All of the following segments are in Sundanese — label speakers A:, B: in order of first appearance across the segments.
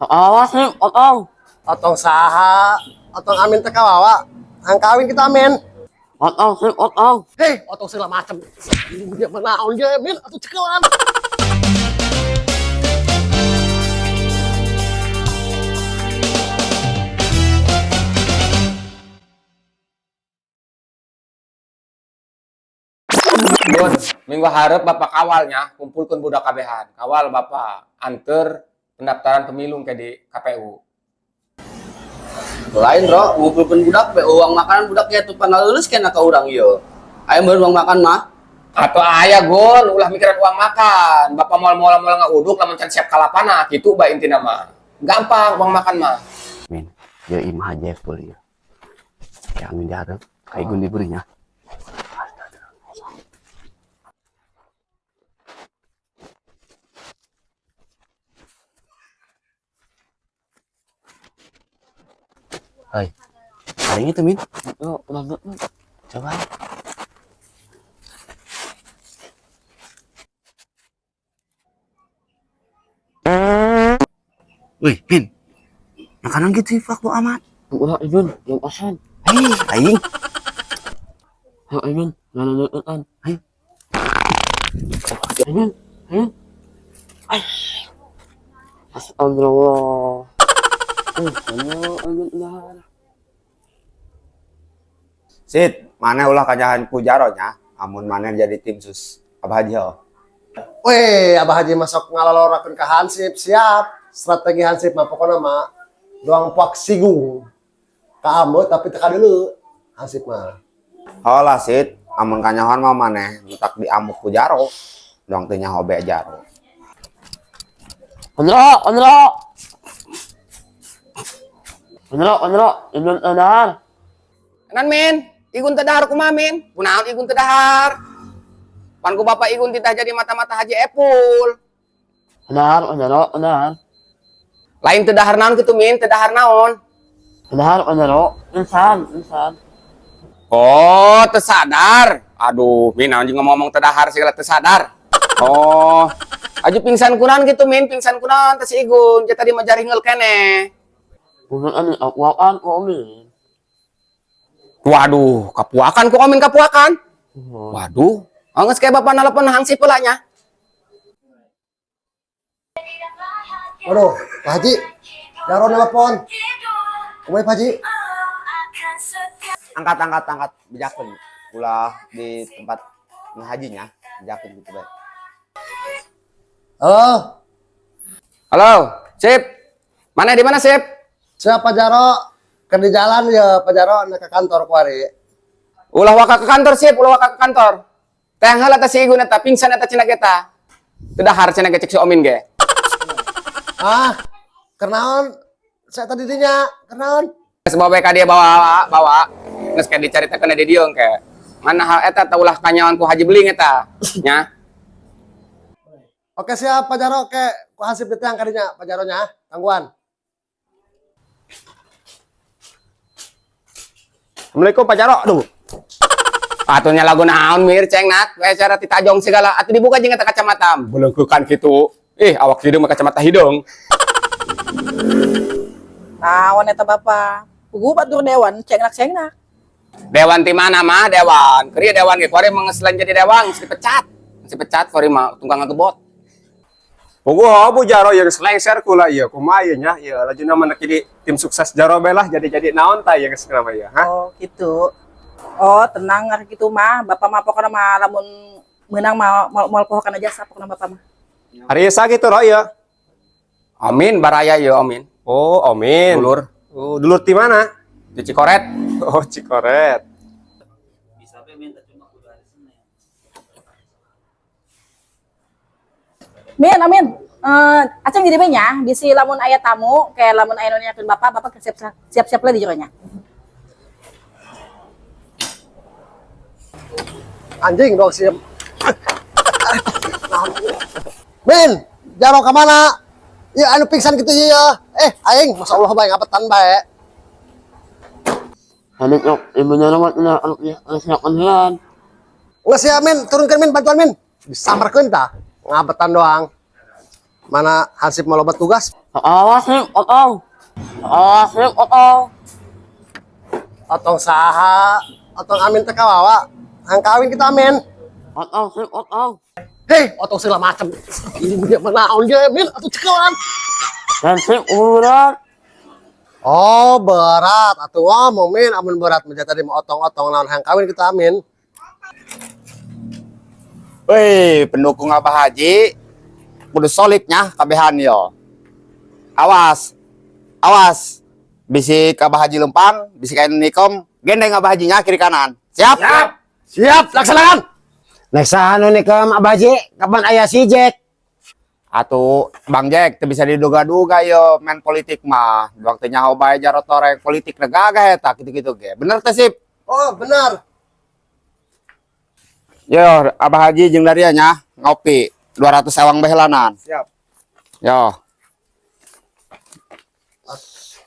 A: Awas nih, otong.
B: Otong saha, otong amin teh kawawa. Ang kawin kita amin.
A: Otong sih, otong.
B: Hei, otong segala macam. Dia menaon dia min atau cekelan.
C: Bun, minggu harap bapak kawalnya kumpulkan budak kabehan. Kawal bapak anter pendaftaran pemilu ke di KPU.
D: Lain ro, ngumpulkeun budak be uang makanan budak ya tuh pangaleuleus kena ka urang ieu. Aya meureun uang makan mah.
C: Atau ayah gon, ulah mikiran uang makan. Bapak moal moal moal ngauduk lamun can siap kalapana gitu ba intina mah. Gampang uang makan mah.
D: Min, ieu imah aja full ieu. Ya amin diharap, kayak gun diberinya. Hai, hari itu Min,
A: Yo, udah betul.
D: coba. Wih, Min, makanan gitu Pak bu amat.
A: Ulah ibun, yang asan.
D: Hei, aing.
A: Ayo ibun, lalu lutan.
D: Ayo.
A: Ibun, ayo. Astagfirullah. Ayo, ibun udah.
E: Sit, mana ulah kanyahan ku jaronya, amun mana jadi tim sus Abah Haji oh.
B: Weh, Abah Haji masuk ngalalorakeun ka Hansip, siap. Strategi Hansip mah pokona mah doang puak sigung. Ka ameu tapi teka dulu. Hansip mah.
E: Holah Sit, amun kanyahan mah maneh entak diamuk ku jaro. Doang teu nyaho be jaro.
A: Ondro, ondro. Ondro, ondro, ibun udah.
C: Nan min, igun teu dahar kumaha min? Kunaon igun teu dahar? Pan ku bapak igun titah jadi mata-mata Haji Epul.
A: Udah, ondro, udah.
C: Lain teu dahar naon kitu min, teu dahar naon?
A: Udah, ondro, insan, insan.
C: Oh, tersadar. Aduh, Min, anjing ngomong-ngomong terdahar segala tersadar. Oh, aju pingsan kunan gitu, Min, pingsan kunan tes igun. Jadi tadi mah jaringel kene.
A: Bukan ani akwaan omin.
C: Waduh, kapuakan kok Amin kapuakan. Waduh, angges kayak bapak nalepan hangsip pula nya.
B: Waduh, Pak Haji. Jaro nelpon. Kumaha Pak Haji?
E: Angkat angkat angkat bejakeun ulah di tempat ngahajinya, bejakeun gitu bae.
B: Halo,
C: Halo, Sip. Mana di mana, Sip?
B: siapa Jaro? Keur di jalan ya Pak Jaro nak ke kantor kuari.
C: Ulah waka ke kantor, Sip, ulah waka ke kantor. Teh heula teh si Igun eta pingsan eta cenah kita. Teu dahar cenah ge cek si Omin ge.
B: Ah, kenaon? Saya tadi dinya, kenaon?
C: Geus bawa ka dia bawa bawa. Geus kayak dicaritakeun di dieu ke. Mana hal eta teh ulah kanyawan ku Haji Beling eta. Nya.
B: Oke siap Pak Jaro, oke. Ku hansip ditiang kadinya Pak Jaronya, tangguhan.
E: Assalamualaikum Pak Jaro. Aduh.
C: Atunya lagu naon mir ceng nak, we cara titajong segala atuh dibuka jeung eta kacamata. Belengkukan kitu. Ih, awak hidung mah kacamata hidung.
F: Naon eta Bapak? Pugu batur dewan cengnak-cengnak.
C: Dewan ti mana mah dewan? Keur ieu dewan ge kuari mah geus lain jadi dewan, geus dipecat. Geus dipecat kuari mah tunggang ngagebot.
G: Puguh ho bu Jaro yang selengser kula ieu kumaha ieu nya ieu lajuna mah jadi tim sukses Jaro bae lah jadi naon tah ieu geus kenapa ieu ha.
F: Oh, gitu. Oh, tenang ngar gitu mah. Bapak mah pokokna mah lamun meunang mah moal moal poho kana jasa pokokna Bapak mah.
G: Hari ieu sakitu ro ieu.
C: Amin baraya ieu amin.
G: Oh, amin.
C: Dulur
G: Oh, dulur ti mana?
C: di Cikoret.
G: Oh, Cikoret.
F: Min, amin. Eh, aceng jadi nya bisi lamun aya tamu kayak lamun aya nu nanyakeun Bapak, Bapak siap siap-siap lah di jero nya.
B: Anjing dong siap. Min, Jaro ke mana? Ya anu pingsan gitu ya. Eh, aing, masya Allah bae ngapetan bae.
A: Hanit yok, ibunya rawat udah anu ya, siapkan helan.
B: Nggak siap Min, turunkan Min, bantuan Min. Disambarkeun tah. Ngabetan doang. Mana Hansip mau loba tugas?
A: Awas sip, otong. Awas sip, otong.
B: Otong saha, otong Amin teh kawawa. Hang kawin kita Amin.
A: Otong sip, otong.
B: Hei, otong segala macam. Ini dia menaon dia Min atuh cekalan.
A: Dan sip berat.
B: Oh, berat atuh ngomong Min, amun berat mah tadi mau otong-otong naon hang kawin kita Amin.
E: Wih, pendukung Abah Haji kudu solidnya kabehan yo. Awas. Awas. Bisi Abah Haji lempang, bisi kain nikom, gendeng Abah Hajinya kiri kanan. Siap?
C: Siap.
B: Siap, laksanakan.
H: Nek saha nu nikah Abah Haji, kapan aya si Jack?
E: Atuh Bang Jack teu bisa diduga-duga yo main politik mah. Waktu nyaho bae jaro torek politik na gagah eta kitu-kitu ge. Bener teh sip?
B: Oh, benar.
E: Yo, Abah Haji jeung Daria nya ngopi 200 ewang behelanan.
G: Siap.
E: Yo.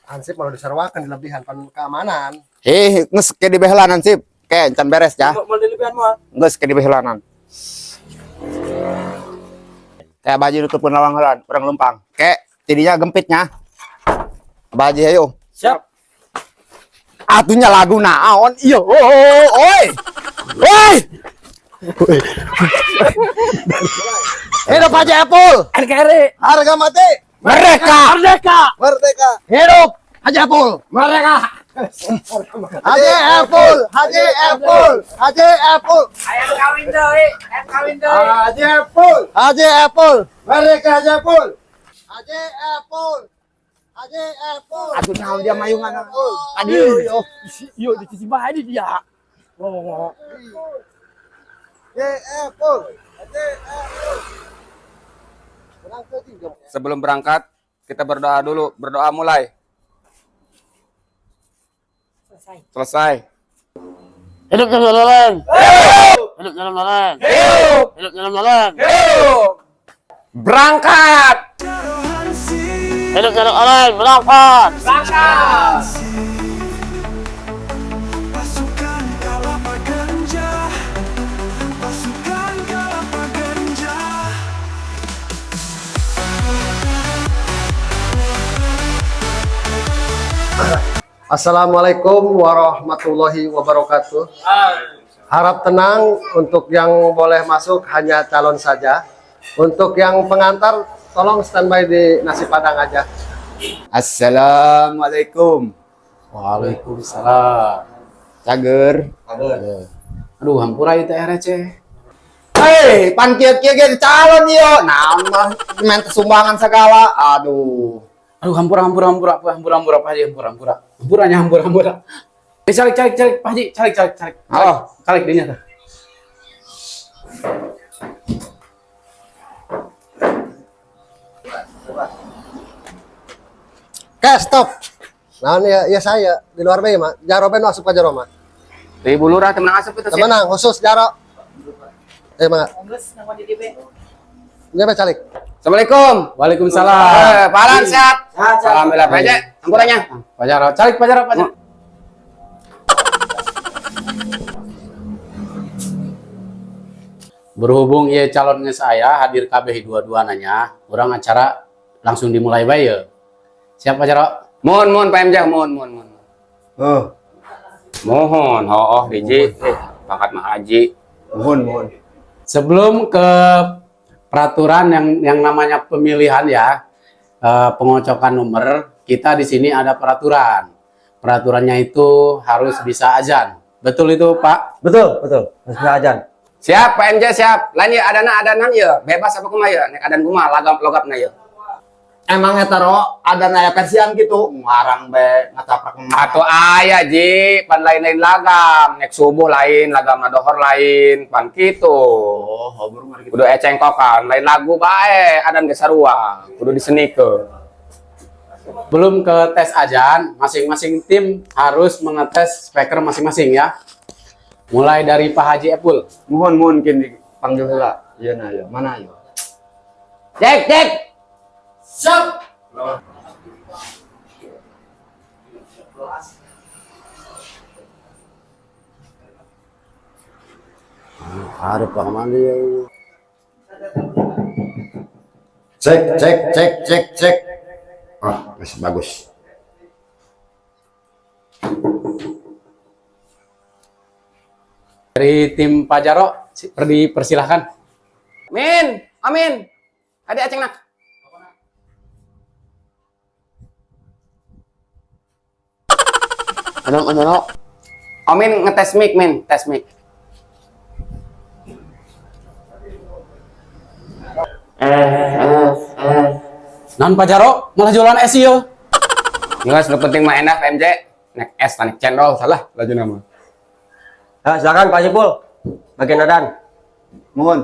B: Hansip malah disarwakan di lebihan pan keamanan.
E: Eh, geus ke di behelanan sip. Ke encan beres ya.
D: Mau dilebihan moal.
E: Geus ke di behelanan. Kayak Abah Haji nutupkeun lawang heula, urang lempang. Ke tidinya gempitnya. Abah Haji ayo.
D: Siap.
E: Atunya lagu naon? Iyo, oi. Oi.
B: Hidup Haji Epul.
D: NKRI.
B: Harga mati.
E: Mereka.
B: Merdeka. Merdeka. Hidup Haji Epul.
H: Mereka.
B: Haji Epul, Haji Epul, Haji Epul.
C: Ayam kawin deui, ayam kawin deui.
G: Haji Epul.
B: Haji Epul.
G: Mereka Haji Epul.
B: Haji Epul. Haji Epul.
E: Atuh naon dia mayungan.
B: Tadi
E: yo.
A: Yo, di sini dia.
B: Haji Epul. Haji Epul. Menang ke tiga.
C: Sebelum berangkat, kita berdoa dulu. Berdoa mulai.
F: Selesai.
C: Selesai.
A: Hidup dalam jalan. Hidup dalam jalan. Hidup dalam jalan.
C: Berangkat.
A: Hidup dalam jalan. Berangkat.
C: Berangkat.
I: Pasukan Kalapa Ganja, pasukan Kalapa Ganja.
B: Assalamualaikum warahmatullahi wabarakatuh. Harap tenang untuk yang boleh masuk hanya calon saja. Untuk yang pengantar tolong standby di nasi padang aja.
E: Assalamualaikum.
D: Waalaikumsalam.
E: Cager.
D: Aduh, hampura ieu teh receh.
E: Hei, pan kieu-kieu ge calon yo. Naon mah main sumbangan segala. Aduh.
D: Aduh, hampura hampura hampura hampura hampura Pak Haji, hampura hampura. Hampuranya hampura hampura. Eh, calik calik calik Pak Haji, calik calik calik.
E: Oh.
D: Calik dinya tah.
B: Oke, stop. Nah, ini ya, ya saya di luar bae mah. Jaro bae nu asup ka jaro mah.
C: Ibu lurah temen asup itu sih.
B: Temenang khusus jaro. Eh, mangga.
F: Geus nang di DB.
B: Nya bae calik.
C: Assalamualaikum.
D: Waalaikumsalam.
C: Eh, Palan sehat. Alhamdulillah Pak Haji. Ampuranya.
D: Pak Jaro, calik Pak Jaro, Pak Jaro. Berhubung ieu calon geus aya hadir kabeh dua-dua nanya, urang acara langsung dimulai bae ye. Siap Pak Jaro?
C: Mohon mohon Pak MJ, mohon mohon mohon.
G: Oh,
C: Mohon, oh, oh DJ, pangkat mah haji.
G: mohon mohon.
D: Sebelum ke peraturan yang namanya pemilihan ya, pengocokan nomor, kita di sini ada peraturan. Peraturannya itu harus bisa azan. Betul itu, Pak?
G: Betul, betul. Harus bisa ajan.
C: Siap Pak MJ siap. Lain ya adana adanan ya, bebas apa kumaha ya? Nek adan kumaha lagam logapna ya.
E: Emang eta ro ada naya persian gitu, ngarang be ngataprak.
C: Atau aya ji, pan lain-lain lagam, nek subuh lain, lagam dohor lain, pan kitu.
E: Oh, hobrung gitu.
C: Kudu ecengkokan, lain lagu bae, adan ge sarua, kudu disenikeun.
D: Belum ke tes azan, masing-masing tim harus mengetes speaker masing-masing ya. Mulai dari Pak Haji Epul.
E: Mohon mohon kin dipanggil heula. Iya nah yo, mana yo? Cek, cek.
D: Siap.
H: Harap ka mandi.
B: Cek cek cek cek cek. Ah, masih bagus.
D: Dari tim Pak Jaro, dipersilahkan.
C: Min, amin. Ada Aceng nak.
A: Hidup Pak Jaro.
C: Amin ngetes mic, Min, tes mic.
D: Non Pak Jaro, malah jualan es ieu.
C: Nggak, nu penting mah enak MJ. Nek es, tanik cendol, salah laju nama.
J: Nah, silakan Pak Sipul. Bagian adan.
E: Mohon.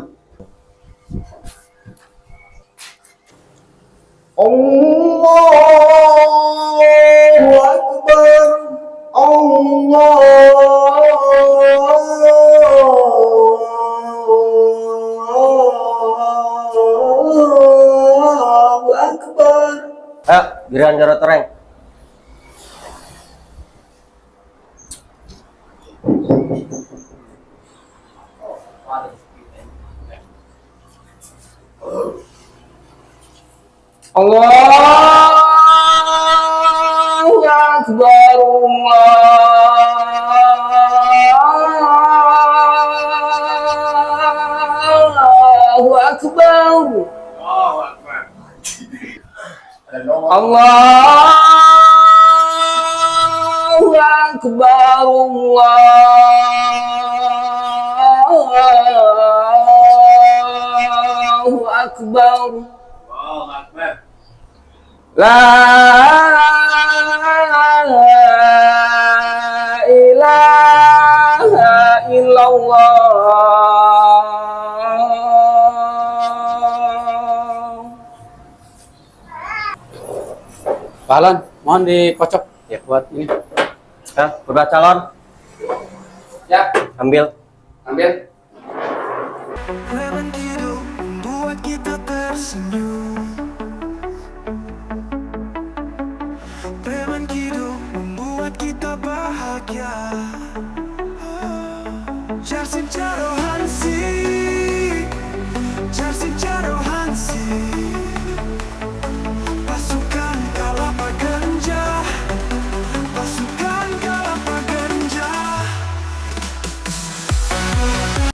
E: Allahu Akbar. Allahu Akbar.
J: Ayo, giliran Jaro Toreng.
C: Allahu Akbar Allahu Akbar Allahu Akbar Allahu Akbar La ilaha illallah.
D: Pak Alan, mohon dikocok ya buat ini.
J: Hah, berdua calon,
C: Ya,
J: ambil.
C: Ambil.
I: Preman Kidul membuat kita tersenyum. Preman Kidul membuat kita bahagia. Jarsim Jaro Hansip.